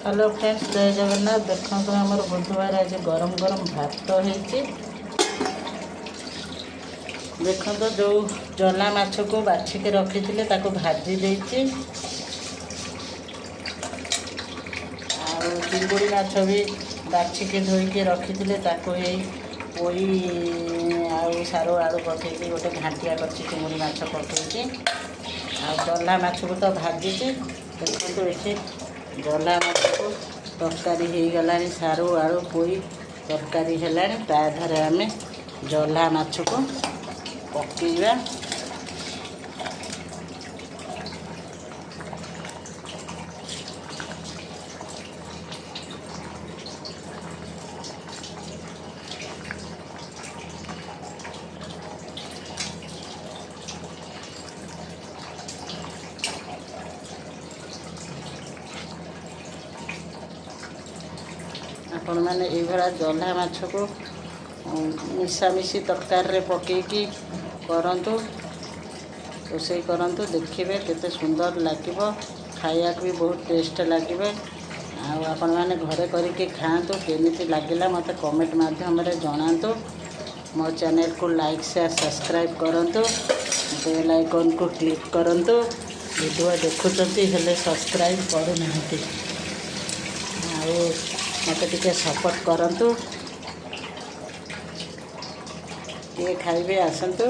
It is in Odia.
ହ୍ୟାଲୋ ଫ୍ରେଣ୍ଡସ୍, ଜୟ ଜଗନ୍ନାଥ। ଦେଖନ୍ତୁ, ଆମର ବୁଧବାର ଆଜି ଗରମ ଗରମ ଭାତ ହେଇଛି। ଦେଖନ୍ତୁ, ଯେଉଁ ଜଲା ମାଛକୁ ବାଛିକି ରଖିଥିଲେ, ତାକୁ ଭାଜି ଦେଇଛି। ଆଉ ଚିଙ୍ଗୁଡ଼ି ମାଛ ବି ବାଛିକି ଧୋଇକି ରଖିଥିଲେ, ତାକୁ ଏଇ ପୋଇ ଆଉ ସାରୁ ଆଳୁ ପକେଇକି ଗୋଟେ ଘାଣ୍ଟିଆ କରିଛି, ଚିଙ୍ଗୁଡ଼ି ମାଛ ପକେଇକି। ଆଉ ଜହ୍ଲା ମାଛକୁ ତ ଭାଜିଛି। ଦେଖନ୍ତୁ, ଏଠି ଜହ୍ଲା ମାଛକୁ ତରକାରୀ ହେଇଗଲାଣି। ସାରୁ ଆଳୁ ପୋଇ ତରକାରୀ ହେଲାଣି। ତା ଦେହରେ ଆମେ ଜହ୍ଲା ମାଛକୁ ପକେଇବା। ଆପଣମାନେ ଏଇଭଳିଆ ଜହ୍ଲା ମାଛକୁ ମିଶାମିଶି ତରକାରୀରେ ପକେଇକି କରନ୍ତୁ, ରୋଷେଇ କରନ୍ତୁ, ଦେଖିବେ କେତେ ସୁନ୍ଦର ଲାଗିବ। ଖାଇବାକୁ ବି ବହୁତ ଟେଷ୍ଟ ଲାଗିବେ। ଆଉ ଆପଣମାନେ ଘରେ କରିକି ଖାଆନ୍ତୁ। କେମିତି ଲାଗିଲା ମୋତେ କମେଣ୍ଟ ମାଧ୍ୟମରେ ଜଣାନ୍ତୁ। ମୋ ଚ୍ୟାନେଲକୁ ଲାଇକ୍, ସେୟାର, ସବସ୍କ୍ରାଇବ୍ କରନ୍ତୁ। ବେଲ୍ ଆଇକନ୍କୁ କ୍ଲିକ୍ କରନ୍ତୁ। ଭିଡ଼ିଓ ଦେଖୁଛନ୍ତି, ହେଲେ ସବସ୍କ୍ରାଇବ୍ କରୁନାହାନ୍ତି। ଆଉ ମୋତେ ଟିକେ ସପୋର୍ଟ କରନ୍ତୁ। କିଏ ଖାଇବେ ଆସନ୍ତୁ।